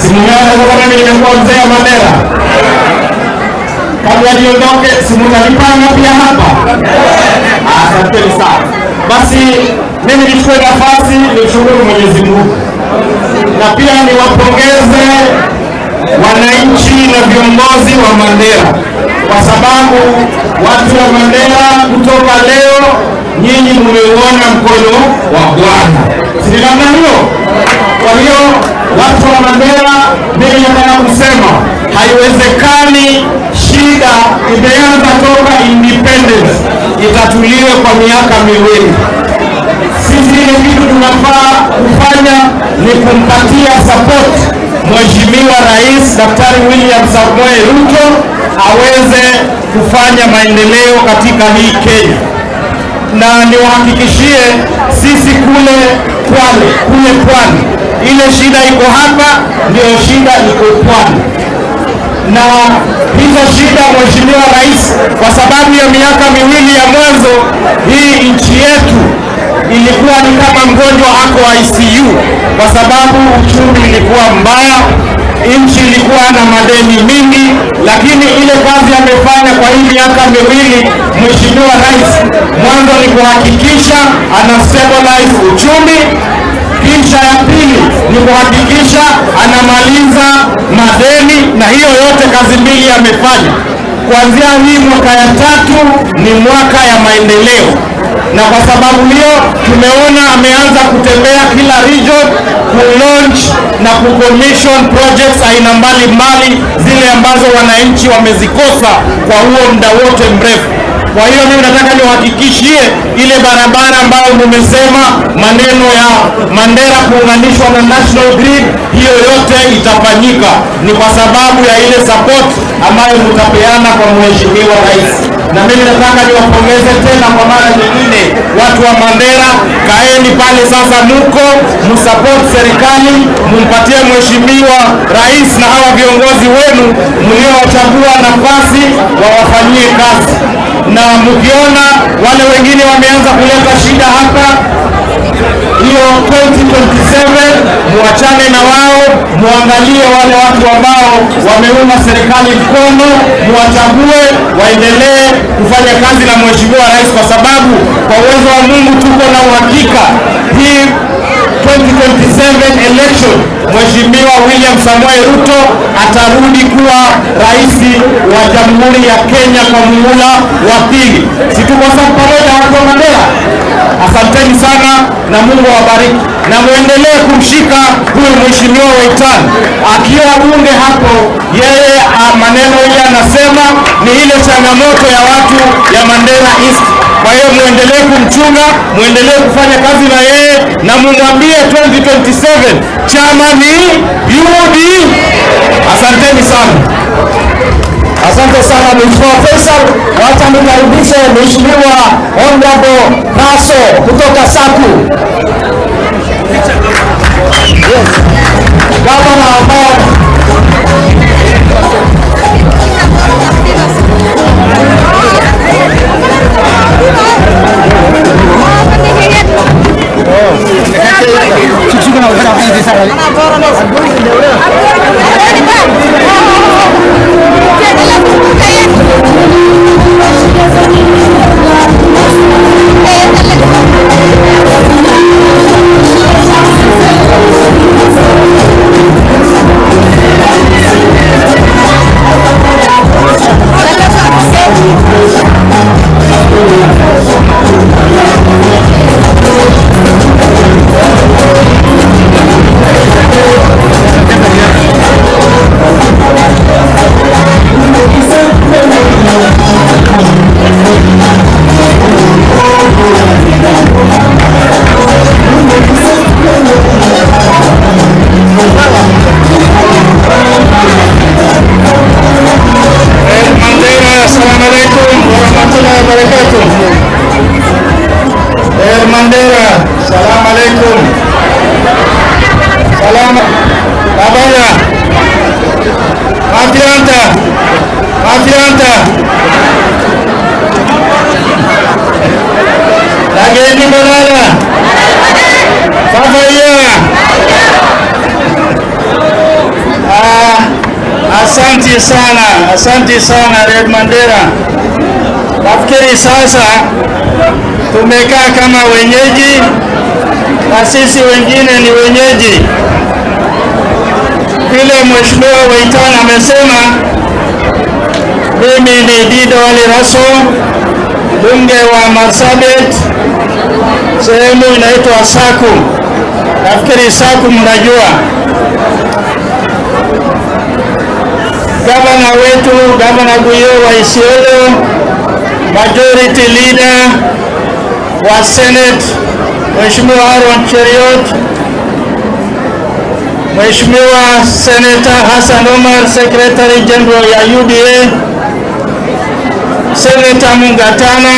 Simumeona sasa mimi nimekuwa mzee wa Mandera. Kabla niondoke, si mtanipanga pia hapa? Asanteni sana. Basi mimi nichukue nafasi nimshukuru Mwenyezi Mungu na pia niwapongeze wananchi na viongozi wa Mandera, kwa sababu watu wa Mandera kutoka leo nyinyi mmeuona mkono wa Bwana, si namna hiyo? Kwa hiyo watu wa Mandera, mimi nataka kusema haiwezekani shida imeanza toka independence itatuliwe kwa miaka miwili. Sisi ile kitu tunafaa kufanya ni kumpatia support Mheshimiwa Rais Daktari William Samoei Ruto aweze kufanya maendeleo katika hii Kenya. Na niwahakikishie sisi kule Kwale, kule Pwani, ile shida iko hapa ndio shida iko Pwani. Na hizo shida Mheshimiwa Rais, kwa sababu ya miaka miwili ya mwanzo hii nchi yetu ilikuwa ni kama mgonjwa ako ICU, kwa sababu uchumi ilikuwa mbaya, nchi ilikuwa na madeni mingi. Lakini ile kazi amefanya kwa hii miaka miwili Mheshimiwa Rais, mwanzo ni kuhakikisha ana stabilize uchumi, kisha ya pili ni kuhakikisha anamaliza madeni, na hiyo yote kazi mbili amefanya. Kuanzia hii mwaka ya tatu ni mwaka ya maendeleo, na kwa sababu hiyo tumeona ameanza kutembea kila region ku-launch na ku-commission projects aina mbalimbali zile ambazo wananchi wamezikosa kwa huo muda wote mrefu. Kwa hiyo mimi nataka niwahakikishie ile barabara ambayo nimesema maneno ya Mandera kuunganishwa na National Grid, hiyo yote itafanyika. Ni kwa sababu ya ile support ambayo mtapeana kwa Mheshimiwa Rais. Na mimi nataka niwapongeze tena kwa mara nyingine watu wa Mandera, kaeni pale sasa, muko msupport serikali, mumpatie Mheshimiwa Rais na hawa viongozi wenu mliowachagua nafasi wawafanyie kazi. Na mkiona wale wengine wameanza kuleta shida hapa, hiyo 2027 muachane na wao, muangalie wale watu ambao wameunga serikali mkono, muwachague waendelee kufanya kazi na Mheshimiwa Rais, kwa sababu kwa uwezo wa Mungu tuko na uhakika hii 2027 election Mheshimiwa William Samoei Ruto atarudi kuwa rais wa Jamhuri ya Kenya kwa muhula wa pili. Si tuko pamoja watu wa Mandera? Asanteni sana na Mungu awabariki, na muendelee kumshika huyu Mheshimiwa Waitani akiwa bunge hapo. Yeye maneno ile anasema ni ile changamoto ya watu ya Mandera East. Kwa hiyo muendelee kumchunga, muendelee kufanya kazi na yeye, na mumwambie 2027 chama ni UD. Asanteni sana. Asante sana Mheshimiwa Faisal. Wacha nikaribishe Mheshimiwa Honorable Raso kutoka Saku. Yes. Gavana ambao Asante sana, asante sana Red Mandera. Nafikiri sasa tumekaa kama wenyeji na sisi wengine ni wenyeji. Vile Mheshimiwa Waitana amesema, mimi ni Dido Ali Raso, mbunge wa Marsabit, sehemu inaitwa Saku. Nafikiri Saku mnajua. Gavana wetu, Gavana Guyo wa Isiolo, Majority Leader wa Senate Mheshimiwa Aaron Cheruiyot, Mheshimiwa Senator Hassan Omar, Secretary General ya UDA, Senator Mungatana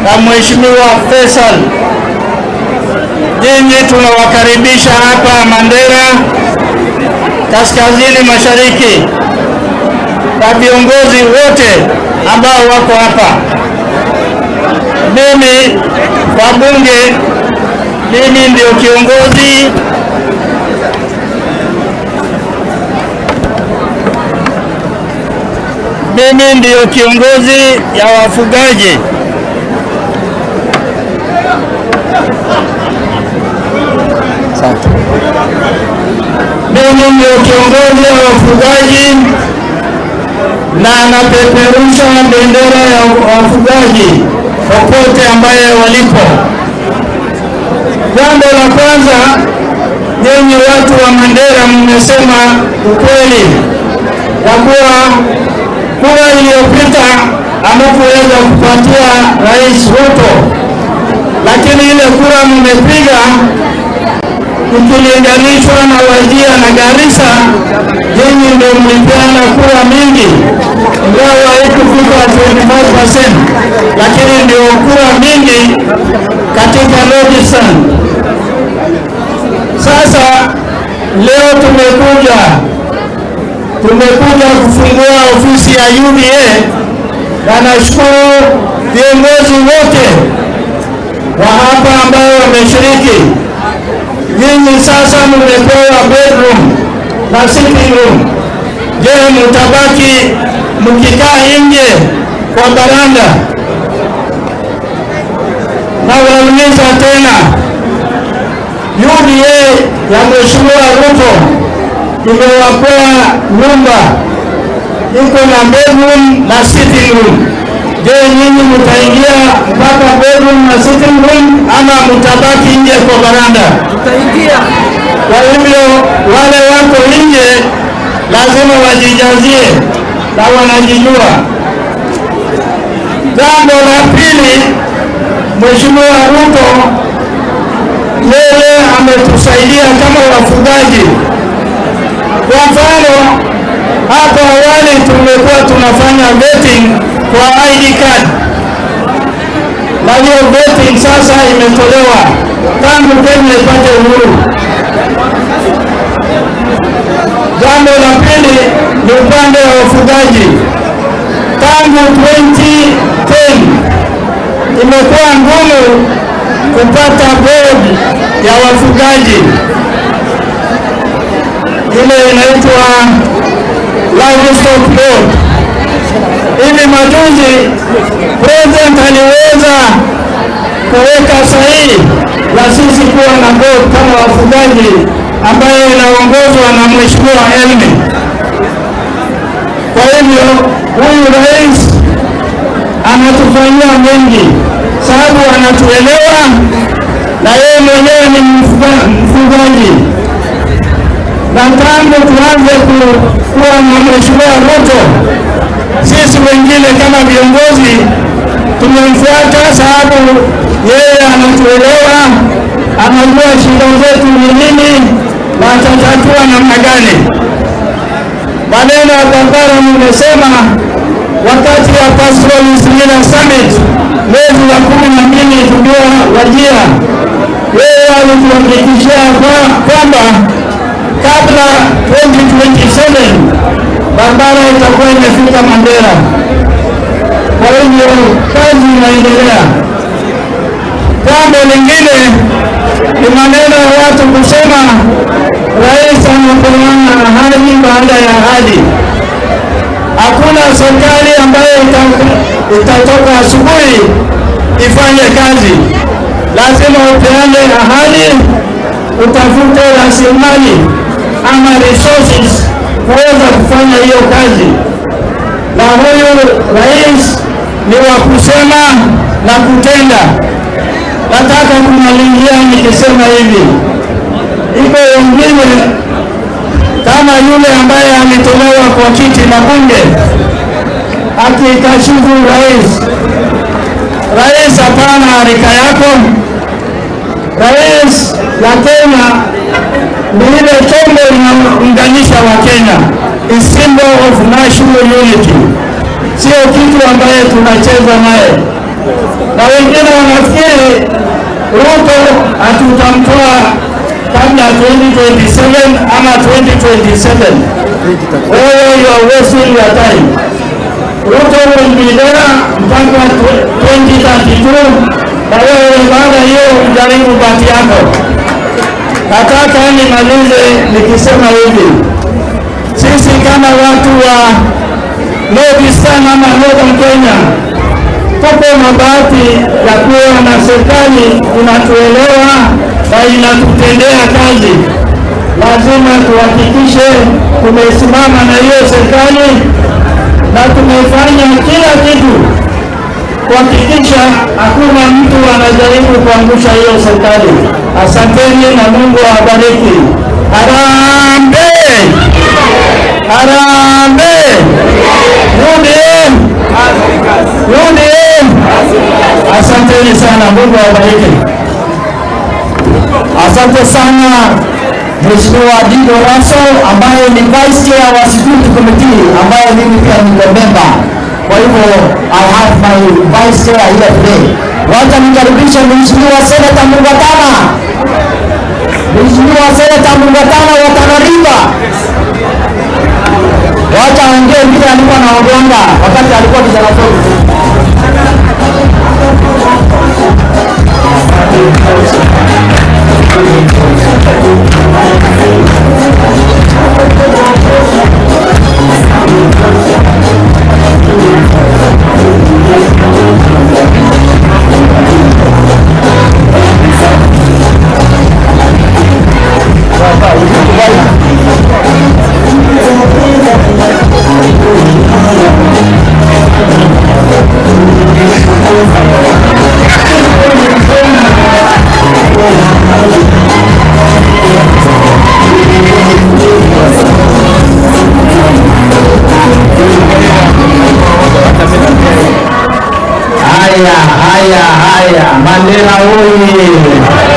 na Mheshimiwa Faisal. Nyinyi tunawakaribisha hapa Mandera Kaskazini Mashariki na viongozi wote ambao wako hapa. Mimi kwa bunge, mimi ndio kiongozi ya wafugaji. Asante. Mimi ndio kiongozi wa wafugaji na napeperusha bendera ya wafugaji popote ambaye walipo. Jambo la kwanza, nyinyi watu wa Mandera mmesema ukweli ya kuwa kura iliyopita hamkuweza kupatia Rais Ruto, lakini ile kura mmepiga ikilinganishwa na Wajir na Garissa, nyinyi ndio mlipeana kura mingi, ingawa haikufika 25%, lakini ndio kura mingi katika North Eastern. Sasa leo tumekuja kufungua ofisi ya UDA, na nashukuru viongozi wote wa hapa ambao wameshiriki. Nyinyi sasa mmepewa bedroom na sitting room. Je, mtabaki mkikaa nje kwa baranda? Na wauliza tena, UDA ya Mheshimiwa Ruto imewapea nyumba iko na bedroom na sitting room. Je, nyinyi mtaingia mpaka bedroom na sitting room ama mtabaki nje kwa baranda? Tutaingia. Kwa hivyo wale wako nje lazima wajijazie na wanajijua. Jambo la pili, Mheshimiwa Ruto yeye ametusaidia kama wafugaji. Kwa mfano, hapo awali tumekuwa tunafanya vetting kwa ID card, na hiyo vetting sasa imetolewa tangu Kenya ipate uhuru. Jambo la pili ni upande wa wafugaji. Tangu 2010 imekuwa ngumu kupata board ya wafugaji, ile inaitwa Livestock Board. Hivi majuzi President aliweza kuweka sahihi na sisi kuwa na board kama wafugaji ambayo inaongozwa na Mheshimiwa Elmi. Kwa hivyo huyu rais anatufanyia mengi, sababu anatuelewa na yeye mwenyewe ni mfugaji. Na tangu tuanze kuwa na Mheshimiwa Ruto, sisi wengine kama viongozi tumemfuata, sababu yeye anatuelewa, anajua shida zetu ni nini na atatatua namna gani. Maneno ya barabara nimesema wakati wa Pastoralist Leaders Summit mwezi wa 12 tukiwa Wajir, yeye alituhakikishia kwamba kabla 2027 barabara itakuwa imefika Mandera. Kwa hivyo kazi inaendelea. Jambo lingine ni maneno ya watu kusema rais anapeana ahadi baada ya ahadi. Itatoka asubuhi ifanye kazi. Lazima upeane ahadi, utafute rasilimali ama resources kuweza kufanya hiyo kazi. Na huyu rais ni wa kusema na kutenda. Nataka kumalizia nikisema hivi, iko wengine kama yule ambaye alitolewa kwa kiti na bunge akikashifu rais. Rais hapana rika yako. Rais ya Kenya ni ile chombo inaunganisha Wakenya, is symbol of national unity, sio kitu ambaye tunacheza naye. Na wengine wanafikiri Ruto hatutamtoa kabla 2027 ama 2027. Wewe, you are wasting your time. Ruto will be there mpaka 2032 na wewe baada hiyo ujaribu bahati yako. Nataka nimalize nikisema hivi, sisi kama watu wa North Eastern ama Northern Kenya tuko na bahati ya kuwa na serikali inatuelewa na inatutendea kazi. Lazima tuhakikishe tumesimama na hiyo serikali na tumefanya kila kitu kuhakikisha hakuna mtu anajaribu kuangusha hiyo serikali. Asanteni na Mungu awabariki. Harambee! Harambee! UDA! UDA! Asanteni sana, Mungu awabariki. Asante sana, Mheshimiwa Dido Raso ambaye ni Vice Chair wa Security Committee, ambaye mimi pia ni member. Kwa hivyo I have my Vice Chair here today. Wacha nikaribishe Mheshimiwa Senator Mungatana. Mheshimiwa Senator Mungatana wa Tana River. Wacha aongee vile alikuwa anaongeanga wakati alikuwa kijana mdogo. Haya, haya, haya, Mandela oye!